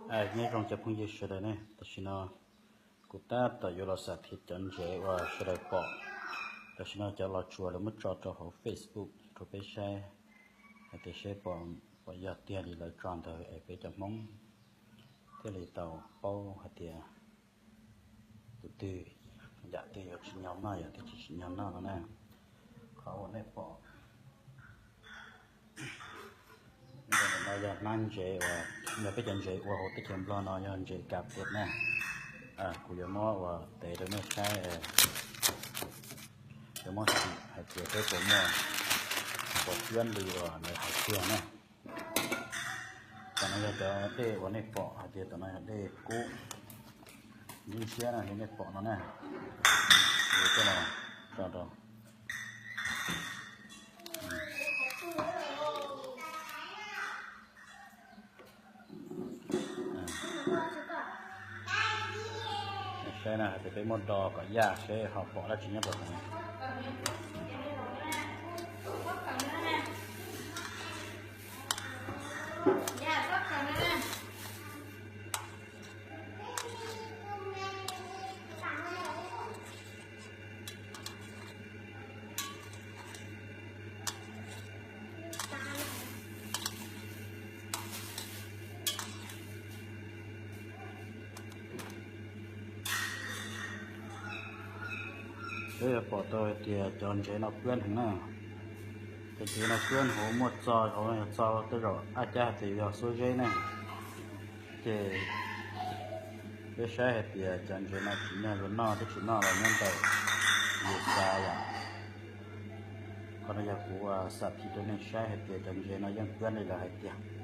Nyob zoo cov phooj ywg sawv daws ne, tam sim no kuv tab tom yuav los xam thiv cov ntsev uas sawv daws pom. Tam sim no cov los tsuas lawv muab tso rau hauv Facebook rau peb saib hais tias seb puas yog tiag li lawv tso ntawd es peb cov Hmoob thiaj li tau paub hais tias tus twg, yam twg yuav tsim nyog noj, yam twg tsis tsim nyog noj no na. Qhov uas nej pom no yog hnab ntsev uas yog peb cov ntsev ua hauv teb chaws Nplog no yog ntsev kas pes na. Kuv yuav muab ua tev rau nej saib, yuav muab xim hais tias peb puas muaj, puas cuab li uas lawv hais tiag na. Tam no yog cov dej uas nej pom hais tias tam no yog dej kub, ntsuab siab no li nej pom no na. Yuav coj los tso rau saib na, hais tias peb muab do kom yaj seb ho pom dab tsi nyob rau hauv. Peb yuav pom tau hais tias cov ntsev no kuab heev na. Cov ntsev no kuab hauv muaj txo, hauv no yog txo tej zaum ab cab hais tias yog xuab zeb ne. Ces peb saib hais tias cov ntsev no tsim nyog yuav noj twb tsis noj los nyob ntawm yus xav yom. Qhov no yog kuv xam thiv rau nej saib hais tias cov ntsev no yeej kuab li lawv hais tias.